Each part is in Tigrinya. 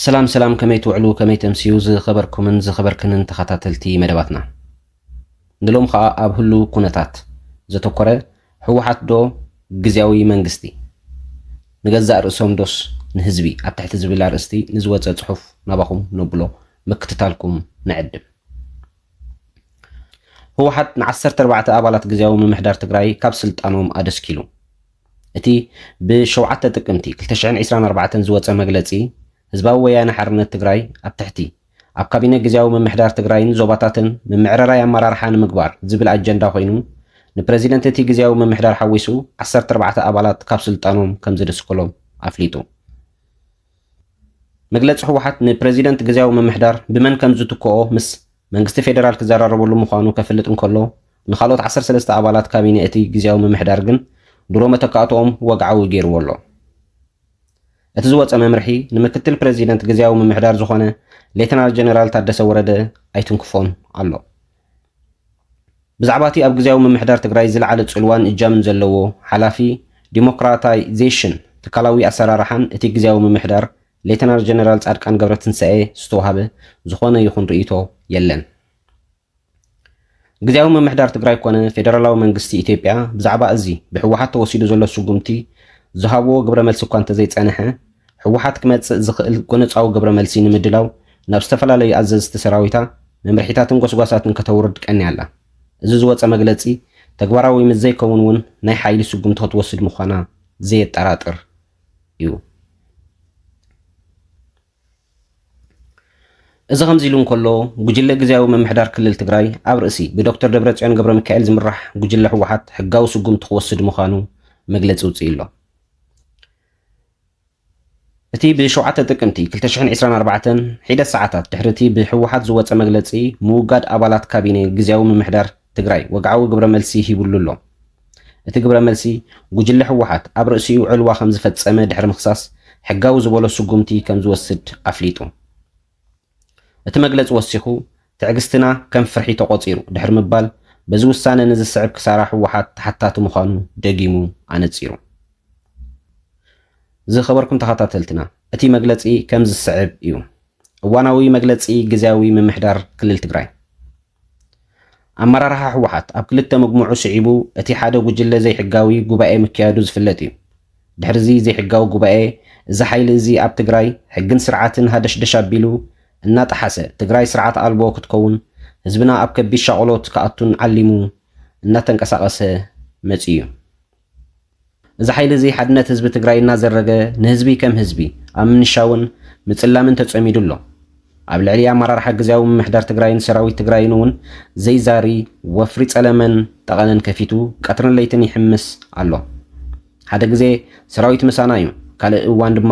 ሰላም ሰላም፣ ከመይ ትውዕሉ፣ ከመይ ተምስዩ ዝኸበርኩምን ዝኸበርክንን ተኸታተልቲ መደባትና? ንሎም ኸኣ ኣብ ህሉ ኩነታት ዘተኮረ፣ ህወሓት ዶ ግዝያዊ መንግስቲ? ንገዛእ ርእሶም ዶስ ንህዝቢ? ኣብ ትሕቲ ዝብል ኣርእስቲ ንዝወጸ ጽሑፍ ናባኹም ነብሎ፣ ምክትታልኩም ንዕድም። ህወሓት ንዓሰርተ ኣርባዕተ ኣባላት ግዝያዊ ምምሕዳር ትግራይ ካብ ስልጣኖም ኣደስኪሉ። እቲ ብሸውዓተ ጥቅምቲ ክልተ ሽሕን ዕስራን ኣርባዕተን ዝወጸ መግለጺ፣ ህዝባዊ ወያነ ሓርነት ትግራይ ኣብ ትሕቲ ኣብ ካቢነ ግዝያዊ ምምሕዳር ትግራይን ዞባታትን ምምዕርራይ ኣመራርሓ ንምግባር ዝብል ኣጀንዳ ኮይኑ፣ ንፕረዚደንት እቲ ግዝያዊ ምምሕዳር ሓዊሱ ዓሰርተ ኣርባዕተ ኣባላት ካብ ስልጣኖም ከም ዘደስከሎም ኣፍሊጡ። መግለጺ ህወሓት ንፕረዚደንት ግዝያዊ ምምሕዳር ብመን ከም ዝትክኦ ምስ መንግስቲ ፌደራል ክዘራረበሉ ምዃኑ ከፍልጥ እንከሎ፣ ንኻልኦት ዓሰርተ ሰለስተ ኣባላት ካቢነ እቲ ግዝያዊ ምምሕዳር ግን ድሮ መተካእትኦም ወግዓዊ ገይርዎ ኣሎ። እቲ ዝወጸ መምርሒ ንምክትል ፕረዚደንት ግዝያዊ ምምሕዳር ዝኾነ ሌተናል ጀነራል ታደሰ ወረደ ኣይትንክፎን ኣሎ። ብዛዕባ እቲ ኣብ ግዝያዊ ምምሕዳር ትግራይ ዝለዓለ ጽልዋን እጃምን ዘለዎ ሓላፊ ዲሞክራታይዜሽን ትካላዊ ኣሰራርሓን እቲ ግዝያዊ ምምሕዳር ሌተናል ጀነራል ጻድቃን ገብረትንሳኤ ዝተዋህበ ዝኾነ ይኹን ርእይቶ የለን። ግዝያዊ ምምሕዳር ትግራይ ኮነ ፌደራላዊ መንግስቲ ኢትዮጵያ ብዛዕባ እዚ ብህወሓት ተወሲዱ ዘሎ ስጉምቲ ዝሃብዎ ግብረ መልሲ እኳ እንተዘይጸንሐ፣ ህወሓት ክመጽእ ዝኽእል ጎነጻዊ ግብረ መልሲ ንምድላው ናብ ዝተፈላለዩ ኣዘዝቲ ሰራዊታ መምርሒታትን ጎስጓሳትን ከተውርድ ቀንያ ኣላ። እዚ ዝወጸ መግለጺ ተግባራዊ ምስ ዘይከውን እውን ናይ ሓይሊ ስጉምቲ ክትወስድ ምዃና ዘየጠራጥር እዩ። እዚ ከምዚ ኢሉ እንከሎ፣ ጉጅለ ግዝያዊ ምምሕዳር ክልል ትግራይ ኣብ ርእሲ ብዶክተር ደብረጽዮን ገብረሚካኤል ዝምራሕ ጉጅለ ህወሓት ሕጋዊ ስጉምቲ ክወስድ ምዃኑ መግለጺ ውፅኢ ኣሎ። እቲ ብሸውዓተ ጥቅምቲ ክልተ ሽሕን ዕስራን ኣርባዕተን ሒደት ሰዓታት ድሕሪ እቲ ብህወሓት ዝወጸ መግለጺ፣ ምውጋድ ኣባላት ካቢነ ግዝያዊ ምምሕዳር ትግራይ ወግዓዊ ግብረ መልሲ ሂብሉ ኣሎ። እቲ ግብረ መልሲ፣ ጉጅለ ህወሓት ኣብ ርእሲኡ ዕልዋ ከም ዝፈጸመ ድሕሪ ምኽሳስ፣ ሕጋዊ ዝበሎ ስጉምቲ ከም ዝወስድ ኣፍሊጡ። እቲ መግለጺ ወሲኹ፣ ትዕግስትና ከም ፍርሒ ተቖጺሩ ድሕሪ ምባል፣ በዚ ውሳነ ንዝስዕብ ክሳራ ህወሓት ተሓታቲ ምዃኑ ደጊሙ ኣነጺሩ። ዝኸበርኩም ተኸታተልትና፣ እቲ መግለጺ ከም ዝስዕብ እዩ። እዋናዊ መግለጺ ግዝያዊ ምምሕዳር ክልል ትግራይ። ኣመራርሓ ህወሓት ኣብ ክልተ ምግምዑ ስዒቡ፣ እቲ ሓደ ጉጅለ ዘይሕጋዊ ጉባኤ ምክያዱ ዝፍለጥ እዩ። ድሕሪ እዚ ዘይሕጋዊ ጉባኤ፣ እዚ ሓይሊ እዚ ኣብ ትግራይ ሕግን ስርዓትን ሃደሽደሽ ኣቢሉ እናጠሓሰ፣ ትግራይ ስርዓት ኣልቦ ክትከውን፣ ህዝብና ኣብ ከቢድ ሻቕሎት ክኣቱን ዓሊሙ እናተንቀሳቐሰ መጺኡ እዩ። እዚ ሓይሊ እዚ ሓድነት ህዝቢ ትግራይ እናዘረገ፣ ንህዝቢ ከም ህዝቢ ኣብ ምንሻውን ምጽላምን ተጸሚዱ ኣሎ። ኣብ ልዕሊ ኣመራርሓ ግዝያዊ ምምሕዳር ትግራይን ሰራዊት ትግራይን እውን ዘይዛሪ ወፍሪ ጸለመን ጠቐነን ከፊቱ ቀትርን ለይትን ይሕምስ ኣሎ። ሓደ ግዜ ሰራዊት ምሳና እዩ፣ ካልእ እዋን ድማ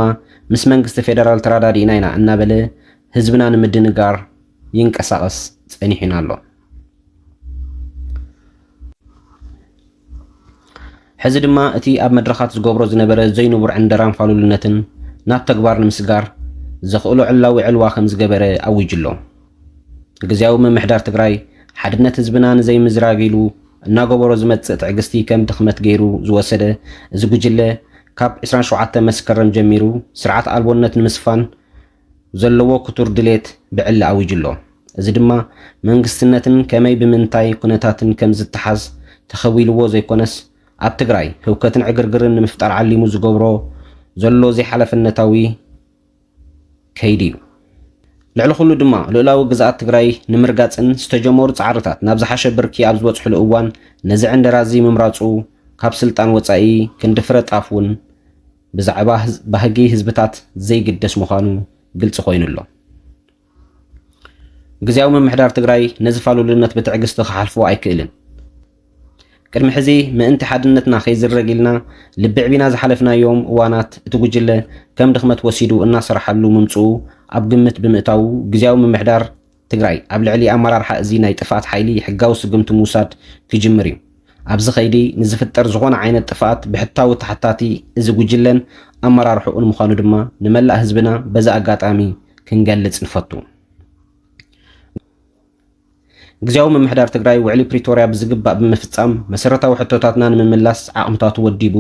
ምስ መንግስቲ ፌደራል ተረዳዲእና ኢና እናበለ ህዝብና ንምድንጋር ይንቀሳቐስ ጸኒሑን ኣሎ። ሕዚ ድማ እቲ ኣብ መድረኻት ዝገብሮ ዝነበረ ዘይንቡር ዕንደራን ፋሉልነትን ናብ ተግባር ንምስጋር ዘኽእሎ ዕላዊ ዕልዋ ከም ዝገበረ ኣዊጁ ኣሎ። ግዝያዊ ምምሕዳር ትግራይ ሓድነት ህዝብና ንዘይምዝራግ ኢሉ እናገበሮ ዝመጽእ ትዕግስቲ ከም ድኽመት ገይሩ ዝወሰደ እዚ ጉጅለ፣ ካብ ዕስራን ሸውዓተን መስከረም ጀሚሩ ስርዓት ኣልቦነት ንምስፋን ዘለዎ ክቱር ድሌት ብዕሊ ኣዊጁ ኣሎ። እዚ ድማ መንግስትነትን ከመይ ብምንታይ ኩነታትን ከም ዝተሓዝ ተኸዊልዎ ዘይኮነስ፣ ኣብ ትግራይ ህውከትን ዕግርግርን ንምፍጣር ዓሊሙ ዝገብሮ ዘሎ ዘይሓላፍነታዊ ከይዲ እዩ። ልዕሊ ኩሉ ድማ ልኡላዊ ግዝኣት ትግራይ ንምርጋፅን ዝተጀመሩ ፃዕርታት ናብ ዝሓሸ ብርኪ ኣብ ዝበፅሕሉ እዋን ነዚ ዕንደራ እዚ ምምራፁ ካብ ስልጣን ወፃኢ ክንዲ ፍረ ጣፍ እውን ብዛዕባ ህዝ-፣ ባህጊ ህዝብታት ዘይግደስ ምዃኑ ግልፂ ኮይኑ ኣሎ። ግዝያዊ ምምሕዳር ትግራይ ነዚ ፋሉልነት ብትዕግስቲ ክሓልፎ ኣይክእልን። ቅድሚ ሕዚ ምእንቲ ሓድነትና ከይዝረግ ኢልና ልቢ ኣዕቢና ዝሓለፍናዮም እዋናት እቲ ጉጅለ ከም ድኽመት ወሲዱ እናሰረሓሉ ምምፅኡ ኣብ ግምት ብምእታዉ፣ ግዝያዊ ምምሕዳር ትግራይ ኣብ ልዕሊ ኣመራርሓ እዚ ናይ ጥፍኣት ሓይሊ ሕጋዊ ስጉምቲ ምውሳድ ክጅምር እዩ። ኣብዚ ከይዲ ንዝፍጠር ዝኾነ ዓይነት ጥፍኣት ብሕታዊ ተሓታቲ እዚ ጉጅለን ኣመራርሕኡን ምዃኑ ድማ ንመላእ ህዝብና በዚ ኣጋጣሚ ክንገልጽ ንፈቱ። ግዝያዊ ምምሕዳር ትግራይ ውዕሊ ፕሪቶርያ ብዝግባእ ብምፍጻም መሰረታዊ ሕቶታትና ንምምላስ ዓቕምታቱ ወዲቡ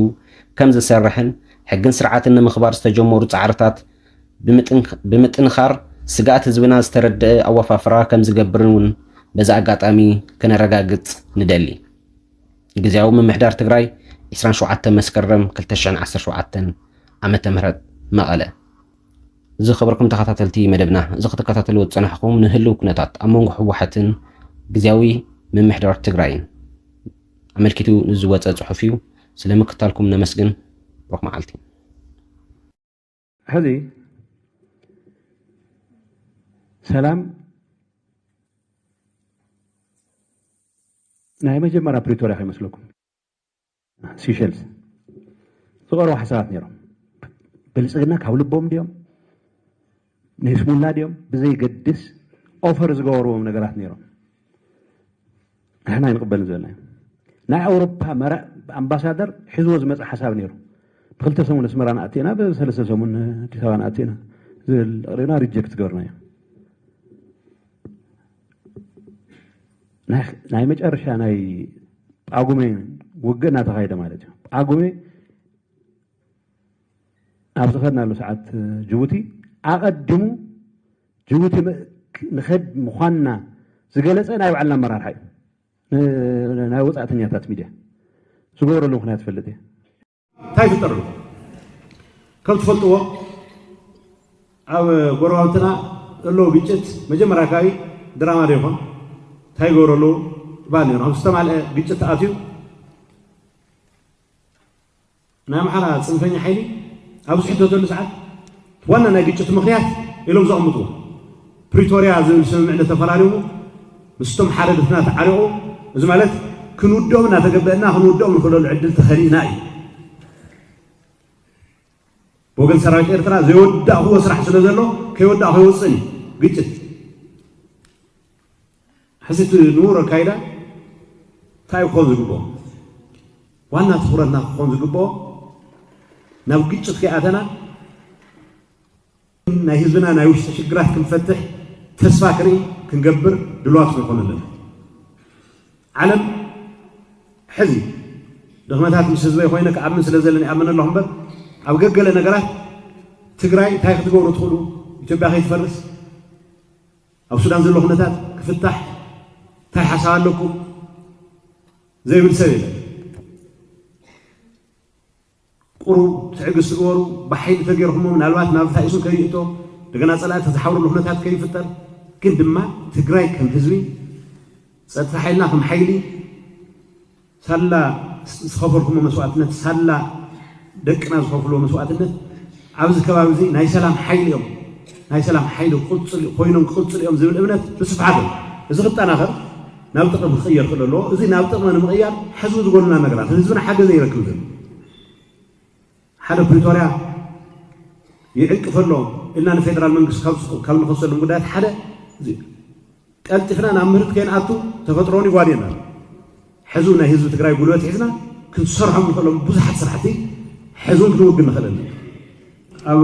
ከም ዝሰርሕን ሕግን ስርዓትን ንምኽባር ዝተጀመሩ ጻዕርታት ብምጥንኻር ስግኣት ህዝብና ዝተረደአ ኣወፋፍራ ከምዝገብርን እውን በዚ ኣጋጣሚ ከነረጋግፅ ንደሊ። ግዝያዊ ምምሕዳር ትግራይ ዕስራን ሸውዓተን መስከረም ክልተ ሽሕን ዓሰርተ ሸውዓተን ዓመተ ምህረት መቐለ። ዝኸበርኩም ተኸታተልቲ መደብና፣ እዚ ክትከታተልዎ ዝጸናሕኩም ንህልው ኩነታት ኣብ መንጎ ህወሓትን ግዝያዊ ምምሕዳር ትግራይን ኣመልኪቱ ንዝወጸ ጽሑፍ እዩ። ስለ ምክታልኩም ነመስግን። ብሩኽ መዓልቲ። ሕዚ ሰላም ናይ መጀመርያ ፕሪቶርያ ከይመስለኩም። ሲሸልስ ዝቐረቡ ሓሳባት ነይሮም። ብልጽግና ካብ ልቦም ድዮም ናይ ስሙላ ድዮም ብዘይገድስ ኦፈር ዝገበርዎም ነገራት ነይሮም። ንሕና ኣይንቕበልን ዝበልናዮ ናይ ኣውሮፓ መራ ኣምባሳደር ሒዝዎ ዝመፀ ሓሳብ ነይሩ። ብክልተ ሰሙን ኣስመራ ንኣቲና ብሰለስተ ሰሙን ኣዲስ ኣበባ ንኣቲና ዝብል ኣቕሪብና ሪጀክት ገበርናዮ። ናይ መጨረሻ ናይ ጳጉሜ ውግእ እናተኻየደ ማለት እዩ። ጳጉሜ ኣብ ዝኸድናሉ ሰዓት ጅቡቲ ኣቐዲሙ ጅቡቲ ንኸድ ምዃንና ዝገለጸ ናይ ባዕልና ኣመራርሓ እዩ። ናይ ወጻእተኛታት ሚድያ ዝገበረሉ ምኽንያት ይፈልጥ እየ። እንታይ ይፍጠር ኣሎ? ከም ትፈልጥዎ ኣብ ጎረባብትና ዘለዉ ግጭት መጀመርያ ኣካባቢ ድራማ ዶ ይኾን እንታይ ይገብሩ ኣለዉ ይበሃል ነይሩ። ኣብ ዝተማልአ ግጭት ተኣትዩ ናይ ኣምሓራ ፅንፈኛ ሓይሊ ኣብ ዝሕተተሉ ሰዓት ዋና ናይ ግጭቱ ምኽንያት ኢሎም ዘቐምጥዎ ፕሪቶርያ ዝብል ስምምዕነት ተፈራሪሙ ምስቶም ሓረድትና ተዓሪቑ፣ እዚ ማለት ክንውድኦም እናተገበአና ክንውድኦም ንኽእለሉ ዕድል ተኸሊእና እዩ። ብወገን ሰራዊት ኤርትራ ዘይወዳእኽዎ ስራሕ ስለ ዘሎ ከይወዳእኹ ኣይወፅእን እዩ ግጭት። ሕዚ እቲ ንቡር ኣካይዳ እንታይ ክኾን ዝግብኦ? ዋና ትኹረትና ክኾን ዝግብኦ ናብ ግጭት ከይኣተና ናይ ህዝብና ናይ ውሽጢ ሽግራት ክንፈትሕ ተስፋ ክርኢ ክንገብር ድልዋት ክንኾን ኣለና። ዓለም ሕዚ ድኽመታት ምስ ህዝበይ ኮይነ ክኣምን ስለ ዘለኒ ይኣምን ኣለኹ እምበር ኣብ ገገለ ነገራት ትግራይ እንታይ ክትገብሩ ትኽእሉ ኢትዮጵያ ከይትፈርስ ኣብ ሱዳን ዘሎ ኩነታት ክፍታሕ እንታይ ሓሳብ ኣለኩም ዘይብል ሰብ የለን። ቁሩብ ትዕግስቲ ግበሩ። ብሓይሊ ተገይርኩሞ ምናልባት ናብ ታኢሱ ከይእቶ እንደገና ፀላኢ ተዝሓብረሉ ኩነታት ከይፍጠር ግን ድማ ትግራይ ከም ህዝቢ ፀጥታ ሓይልና ከም ሓይሊ ሳላ ዝኸፈልኩሞ መስዋእትነት ሳላ ደቅና ዝኸፍልዎ መስዋእትነት ኣብዚ ከባቢ እዚ ናይ ሰላም ሓይሊ እዮም ናይ ሰላም ሓይሊ ኮይኖም ክቕፅሉ እዮም ዝብል እምነት ብስፍሓት ኣሎ። እዚ ክጠናኸር ናብ ጥቕሚ ክቕየር ክእል ኣለዎ። እዚ ናብ ጥቕሚ ንምቕያር ሕዚ ዝጎልና ነገራት ህዝብና ሓገዘ ይረክብ ዘሎ ሓደ ፕሪቶርያ ይዕቅፈሎም ኢልና ንፌደራል መንግስቲ ካብ ንኸሰሎም ጉዳያት ሓደ ቀልጢፍና ናብ ምህርቲ ከይንኣቱ ተፈጥሮን ይጓድየና። ሕዚ ናይ ህዝቢ ትግራይ ጉልበት ሒዝና ክንሰርሖም ንኽእሎም ብዙሓት ስራሕቲ ሕዚ እውን ክንውግን ንኽእል ኣለና። ኣብ